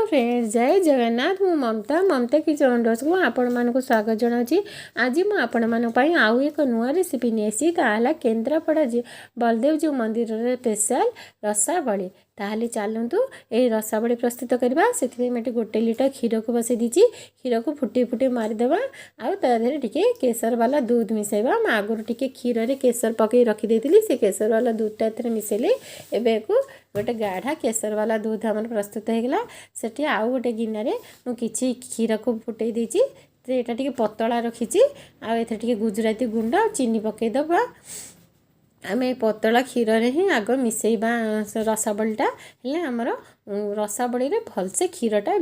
Friend, ଜୟ ଜଗନ୍ନାଥ। ମୁଁ ମମତା, ମମତା kitchen ଡୋଜକୁ ଆପଣମାନଙ୍କୁ ସ୍ୱାଗତ ଜଣାଉଛି। ଆଜି ମୁଁ ଆପଣମାନଙ୍କ ପାଇଁ ଆଉ ଏକ ନୂଆ ରେସିପି ନେଇ ଆସିଛି। ତାହା ହେଲା କେନ୍ଦ୍ରାପଡ଼ା ବଳଦେବଜୀଉ ମନ୍ଦିରର ସ୍ପେଶାଲ ରସାବଳି। ତାହେଲେ ଚାଲନ୍ତୁ, ଏହି ରସାବଳି ପ୍ରସ୍ତୁତ କରିବା। ସେଥିପାଇଁ ମୁଁ ଏଠି 1 ଲିଟର କ୍ଷୀରକୁ ବସାଇ ଦେଇଛି। କ୍ଷୀରକୁ ଫୁଟେଇ ଫୁଟେଇ ମାରିଦେବା ଆଉ ତା ଦେହରେ ଟିକେ କେଶର ବାଲା ଦୁଧ ମିଶାଇବା। ମୁଁ ଆଗରୁ ଟିକେ କ୍ଷୀରରେ କେଶର ପକାଇ ରଖିଦେଇଥିଲି, ସେ କେଶର ବାଲା ଦୁଧଟା ଏଥିରେ ମିଶାଇଲି। ଏବେ ଏକୁ ଗୋଟେ ଗାଢ଼ା କେଶର ବାଲା ଦୁଧ ଆମର ପ୍ରସ୍ତୁତ ହେଇଗଲା। ସେଠି ଆଉ ଗୋଟେ ଗିନାରେ ମୁଁ କିଛି କ୍ଷୀରକୁ ଫୁଟେଇ ଦେଇଛି। ଏଇଟା ଟିକେ ପତଳା ରଖିଛି ଆଉ ଏଥିରେ ଟିକେ ଗୁଜୁରାତି ଗୁଣ୍ଡ ଆଉ ଚିନି ପକାଇଦେବା। ଆମେ ପତଳା କ୍ଷୀରରେ ହିଁ ଆଗ ମିଶାଇବା ରସାବଳିଟା। ହେଲେ ଆମର ରସାବଳିରେ ଭଲସେ କ୍ଷୀରଟା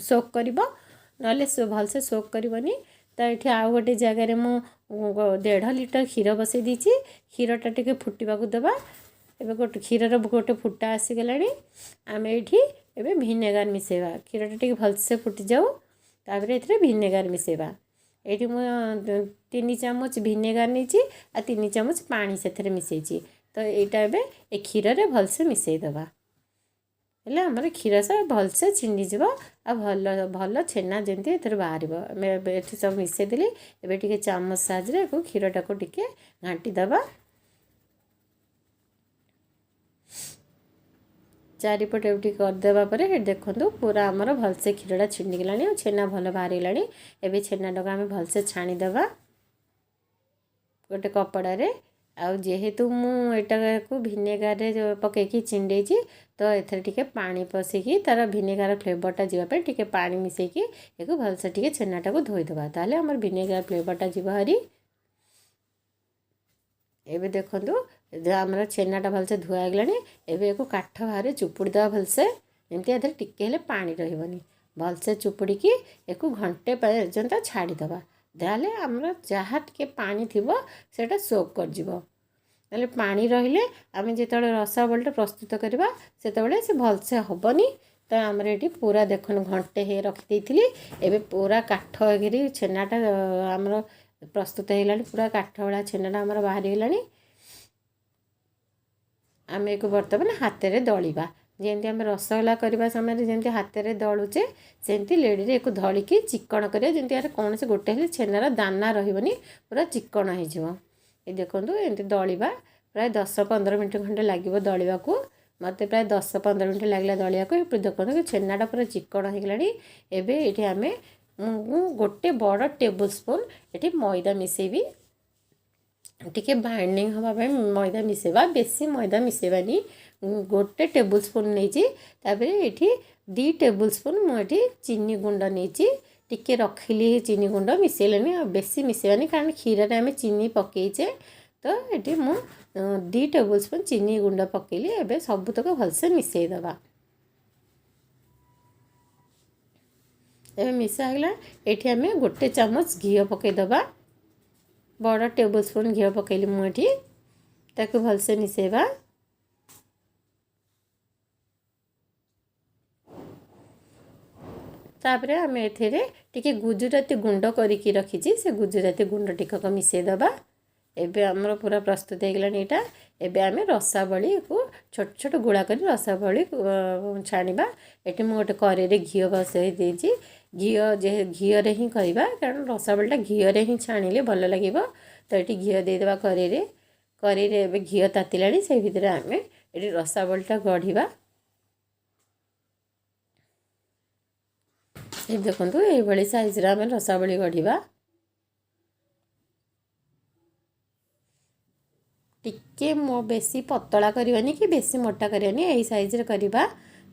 ସୋକ୍ କରିବ, ନହେଲେ ଭଲସେ ସୋକ୍ କରିବନି। ତ ଏଠି ଆଉ ଗୋଟେ ଜାଗାରେ ମୁଁ 1.5 ଲିଟର କ୍ଷୀର ବସାଇ ଦେଇଛି। କ୍ଷୀରଟା ଟିକେ ଫୁଟିବାକୁ ଦେବା। ଏବେ ଗୋଟେ କ୍ଷୀରର ଗୋଟେ ଫୁଟା ଆସିଗଲାଣି। ଆମେ ଏଇଠି ଏବେ ଭିନେଗାର ମିଶାଇବା। କ୍ଷୀରଟା ଟିକେ ଭଲସେ ଫୁଟିଯାଉ, ତାପରେ ଏଥିରେ ଭିନେଗାର ମିଶାଇବା। ଏଇଠି ମୁଁ 3 ଚାମଚ ଭିନେଗାର ନେଇଛି ଆଉ 3 ଚାମଚ ପାଣି ସେଥିରେ ମିଶାଇଛି। ତ ଏଇଟା ଏବେ ଏ କ୍ଷୀରରେ ଭଲସେ ମିଶାଇଦେବା। ହେଲେ ଆମର କ୍ଷୀର ସବୁ ଭଲସେ ଛିଣ୍ଡିଯିବ ଆଉ ଭଲ ଭଲ ଛେନା ଯେମିତି ଏଥିରୁ ବାହାରିବ। ଆମେ ଏବେ ଏଠି ସବୁ ମିଶାଇଦେଲି। ଏବେ ଟିକେ ଚାମଚ ସାହାଯ୍ୟରେ ଏକୁ କ୍ଷୀରଟାକୁ ଟିକେ ଘାଣ୍ଟି ଦେବା। ଚାରିପଟେ ଟିକେ କରିଦେବା ପରେ ଦେଖନ୍ତୁ, ପୁରା ଆମର ଭଲସେ କ୍ଷୀରଟା ଛିଣ୍ଡିଗଲାଣି ଆଉ ଛେନା ଭଲ ବାହାରିଗଲାଣି। ଏବେ ଛେନାଟାକୁ ଆମେ ଭଲସେ ଛାଣିଦେବା ଗୋଟେ କପଡ଼ାରେ। ଆଉ ଯେହେତୁ ମୁଁ ଏଇଟାକୁ ଭିନେଗାରରେ ପକାଇକି ଛିଣ୍ଡେଇଛି, ତ ଏଥିରେ ଟିକେ ପାଣି ପଶିକି ତା'ର ଭିନେଗାର ଫ୍ଲେଭରଟା ଯିବା ପାଇଁ ଟିକେ ପାଣି ମିଶାଇକି ଏକୁ ଭଲସେ ଟିକେ ଛେନାଟାକୁ ଧୋଇଦେବା। ତାହେଲେ ଆମର ଭିନେଗାର ଫ୍ଲେଭରଟା ଯିବ ହାରି। ଏବେ ଦେଖନ୍ତୁ, ଆମର ଛେନାଟା ଭଲସେ ଧୁଆ ହେଇଗଲାଣି। ଏବେ ଏକୁ କାଠ ବାହାରେ ଚୁପୁଡ଼ି ଦେବା ଭଲସେ, ଯେମିତି ଏଥିରେ ଟିକେ ହେଲେ ପାଣି ରହିବନି। ଭଲସେ ଚୁପୁଡ଼ିକି ଏକୁ ଘଣ୍ଟେ ପର୍ଯ୍ୟନ୍ତ ଛାଡ଼ିଦେବା। ତାହେଲେ ଆମର ଯାହା ଟିକେ ପାଣି ଥିବ, ସେଇଟା ସୋକ୍ କରିଯିବ। ତାହେଲେ ପାଣି ରହିଲେ ଆମେ ଯେତେବେଳେ ରସାବଳିଟା ପ୍ରସ୍ତୁତ କରିବା, ସେତେବେଳେ ସେ ଭଲସେ ହେବନି। ତ ଆମର ଏଠି ପୁରା ଦେଖନ୍ତୁ, ଘଣ୍ଟେ ହେଇ ରଖିଦେଇଥିଲି। ଏବେ ପୁରା କାଠ ହେଇକିରି ଛେନାଟା ଆମର ପ୍ରସ୍ତୁତ ହେଇଗଲାଣି। ପୁରା କାଠ ଭଳିଆ ଛେନାଟା ଆମର ବାହାରିଗଲାଣି। ଆମେ ଏକୁ ବର୍ତ୍ତମାନ ହାତରେ ଦଳିବା। ଯେମିତି ଆମେ ରସଗୋଲା କରିବା ସମୟରେ ଯେମିତି ହାତରେ ଦଳୁଛେ, ସେମିତି ଲେଡ଼ିରେ ଏକୁ ଦଳିକି ଚିକଣ କରିବା, ଯେମିତି ଏହାର କୌଣସି ଗୋଟେ ହେଲେ ଛେନାର ଦାନା ରହିବନି, ପୁରା ଚିକଣ ହେଇଯିବ। ଏ ଦେଖନ୍ତୁ, ଏମିତି ଦଳିବା। ପ୍ରାୟ 10-15 ମିନିଟ୍ ଖଣ୍ଡେ ଲାଗିବ ଦଳିବାକୁ। ମୋତେ ପ୍ରାୟ 10-15 ମିନିଟ୍ ଲାଗିଲା ଦଳିବାକୁ। ଦେଖନ୍ତୁ, ଛେନାଟା ପୁରା ଚିକଣ ହେଇଗଲାଣି। ଏବେ ଏଇଠି ଆମେ ମୁଁ ଗୋଟେ ବଡ଼ ଟେବୁଲ୍ ସ୍ପୁନ୍ ଏଠି ମଇଦା ମିଶାଇବି। ଟିକେ ବାଇଣ୍ଡିଙ୍ଗ ହେବା ପାଇଁ ମଇଦା ମିଶାଇବା, ବେଶୀ ମଇଦା ମିଶାଇବାନି। ଗୋଟେ ଟେବୁଲ୍ ସ୍ପୁନ୍ ନେଇଛି। ତାପରେ ଏଠି 2 ଟେବୁଲ୍ ସ୍ପୁନ୍ ମୁଁ ଏଠି ଚିନି ଗୁଣ୍ଡ ନେଇଛି। ଟିକେ ରଖିଲି ଚିନି ଗୁଣ୍ଡ, ମିଶାଇଲେନି। ଆଉ ବେଶୀ ମିଶାଇବାନି, କାରଣ କ୍ଷୀରରେ ଆମେ ଚିନି ପକାଇଛେ। ତ ଏଠି ମୁଁ 2 ଟେବୁଲ୍ ସ୍ପୁନ୍ ଚିନି ଗୁଣ୍ଡ ପକାଇଲି। ଏବେ ସବୁତକ ଭଲସେ ମିଶାଇଦେବା। ଏବେ ମିଶା ହେଇଗଲା। ଏଠି ଆମେ ଗୋଟେ ଚାମଚ ଘିଅ ପକାଇଦେବା। ବଡ଼ ଟେବୁଲ୍ ସ୍ପୁନ୍ ଘିଅ ପକାଇଲି ମୁଁ ଏଠି। ତାକୁ ଭଲସେ ମିଶାଇବା। ତାପରେ ଆମେ ଏଥିରେ ଟିକେ ଗୁଜୁରାତି ଗୁଣ୍ଡ କରିକି ରଖିଛି, ସେ ଗୁଜୁରାତି ଗୁଣ୍ଡ ଟିକକ ମିଶାଇଦେବା। ଏବେ ଆମର ପୁରା ପ୍ରସ୍ତୁତ ହେଇଗଲାଣି ଏଇଟା। ଏବେ ଆମେ ରସାବଳିକୁ ଛୋଟ ଛୋଟ ଗୁଳା କରି ରସାବଳି ଛାଣିବା। ଏଠି ମୁଁ ଗୋଟେ କରେଇରେ ଘିଅ ବସାଇ ଦେଇଛି। ଘିଅ ଯେ ଘିଅରେ ହିଁ କରିବା, କାରଣ ରସାବଳିଟା ଘିଅରେ ହିଁ ଛାଣିଲେ ଭଲ ଲାଗିବ। ତ ଏଠି ଘିଅ ଦେଇଦେବା କରେଇରେ। କରେଇରେ ଏବେ ଘିଅ ତାତିଲାଣି, ସେଇ ଭିତରେ ଆମେ ଏଠି ରସାବଳିଟା ଗଢ଼ିବା। ଏଇ ଦେଖନ୍ତୁ, ଏଇଭଳି ସାଇଜ୍ରେ ଆମେ ରସାବଳି ଗଢ଼ିବା। ଟିକେ ମୋ ବେଶୀ ପତଳା କରିବାନି କି ବେଶୀ ମୋଟା କରିବାନି, ଏଇ ସାଇଜ୍ରେ କରିବା।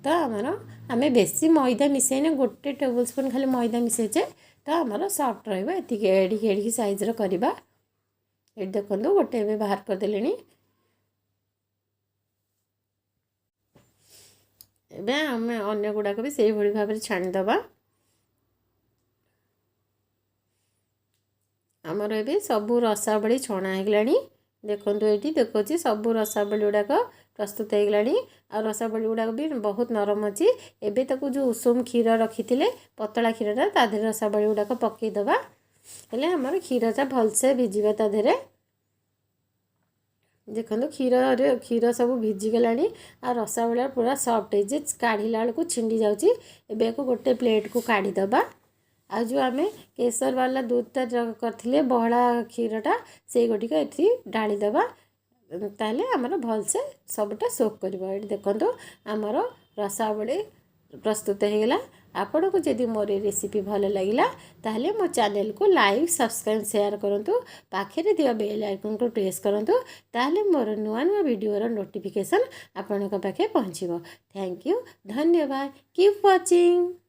ତ ଆମର ଆମେ ବେଶୀ ମଇଦା ମିଶାଇନେ, ଗୋଟେ ଟେବୁଲ୍ ସ୍ପୁନ୍ ଖାଲି ମଇଦା ମିଶାଇଛେ, ତ ଆମର ସଫ୍ଟ ରହିବ। ଏତିକି ଏଡ଼ିକି ଏଡ଼ିକି ସାଇଜ୍ର କରିବା। ଏଠି ଦେଖନ୍ତୁ, ଗୋଟେ ଏବେ ବାହାର କରିଦେଲିଣି। ଏବେ ଆମେ ଅନ୍ୟ ଗୁଡ଼ାକ ବି ସେଇଭଳି ଭାବରେ ଛାଣିଦେବା। ଆମର ଏବେ ସବୁ ରସାବଳି ଛଣା ହେଇଗଲାଣି। ଦେଖନ୍ତୁ, ଏଇଠି ଦେଖାଉଛି, ସବୁ ରସାବଳି ଗୁଡ଼ାକ ପ୍ରସ୍ତୁତ ହେଇଗଲାଣି ଆଉ ରସାବଳି ଗୁଡ଼ାକ ବି ବହୁତ ନରମ ଅଛି। ଏବେ ତାକୁ ଯେଉଁ ଉଷୁମ କ୍ଷୀର ରଖିଥିଲେ, ପତଳା କ୍ଷୀରଟା, ତା ଦେହରେ ରସାବଳି ଗୁଡ଼ାକ ପକାଇଦେବା। ହେଲେ ଆମର କ୍ଷୀରଟା ଭଲସେ ଭିଜିବ ତା ଦେହରେ। ଦେଖନ୍ତୁ, କ୍ଷୀରରେ କ୍ଷୀର ସବୁ ଭିଜିଗଲାଣି ଆଉ ରସାବଳି ପୁରା ସଫ୍ଟ ହେଇଛି। କାଢ଼ିଲା ବେଳକୁ ଛିଣ୍ଡି ଯାଉଛି। ଏବେ ୟାକୁ ଗୋଟେ ପ୍ଲେଟ୍କୁ କାଢ଼ିଦେବା। ଆଉ ଯେଉଁ ଆମେ କେଶର ବାଲା ଦୁଧଟା କରିଥିଲେ, ବହଳା କ୍ଷୀରଟା, ସେଇଗୁଡ଼ିକ ଏଠି ଢାଳିଦେବା। ତାହେଲେ ଆମର ଭଲସେ ସବୁଟା ସୋକ୍ କରିବ। ଏଠି ଦେଖନ୍ତୁ, ଆମର ରସାବଳି ପ୍ରସ୍ତୁତ ହେଇଗଲା। ଆପଣଙ୍କୁ ଯଦି ମୋର ଏ ରେସିପି ଭଲ ଲାଗିଲା, ତାହେଲେ ମୋ ଚ୍ୟାନେଲକୁ ଲାଇକ୍, ସବସ୍କ୍ରାଇବ୍, ସେୟାର କରନ୍ତୁ। ପାଖରେ ଥିବା ବେଲ୍ ଆଇକନ୍କୁ ପ୍ରେସ୍ କରନ୍ତୁ। ତାହେଲେ ମୋର ନୂଆ ନୂଆ ଭିଡ଼ିଓର ନୋଟିଫିକେସନ୍ ଆପଣଙ୍କ ପାଖେ ପହଞ୍ଚିବ। Thank you, ଧନ୍ୟବାଦ। Keep watching.